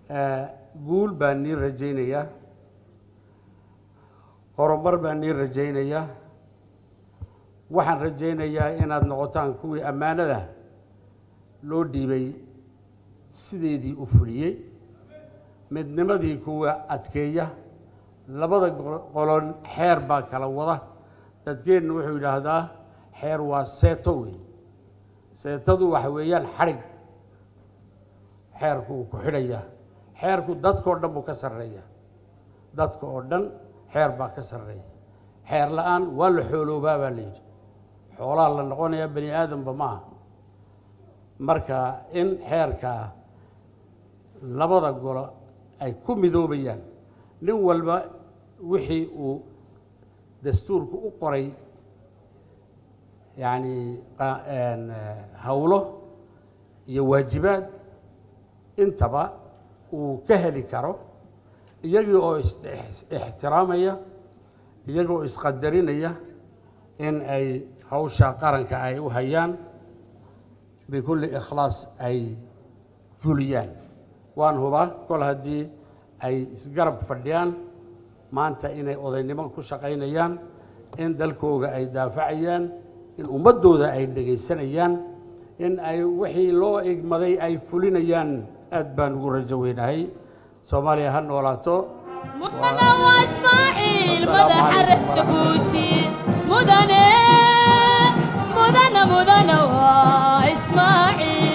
Guul baan nii rajaynayaa, horumar baan nii rajaynayaa. Waxaan rajaynayaa inaad noqotaan kuwii ammaanada loo dhiibay sideedii u fuliyey, midnimadii kuwa adkeeya. Labada qolon xeer baa kala wada. Dadkeennu wuxuu yidhaahdaa xeer waa seeto wey. Seetadu waxa weeyaan xadhig xeerku uu ku xidhayaa. Xeerku dadka oo dhan buu ka sarreeya, dadka oo dhan xeer baa ka sarreeya. Xeer la'aan waa la xooloobaa baa la yidhi, xoolaha la noqonayaa, bani aadamba ma aha. Marka in xeerkaa labada golo ay ku midoobayaan, nin walba wixii uu dastuurku u qoray, yacni howlo iyo waajibaad intaba uu ka heli karo, iyagii oo is-ixtiraamaya, iyagoo isqadarinaya, in ay hawsha qaranka ay u hayaan bikulli ikhlaas ay fuliyaan. Waan hubaa kol haddii ay isgarab fadhiyaan maanta inay odaynimo ku shaqaynayaan, in dalkooga ay daafacayaan, in ummaddooda ay dhegaysanayaan, in ay wixii loo igmaday ay fulinayaan. Aad baan ugu rajo weynahay. Soomaaliya ha noolaato. Mudane waa Ismaaciil. Wasalaamu madaxa calaykum. Jabuuti, mudane, mudane, mudane waa Ismaaciil.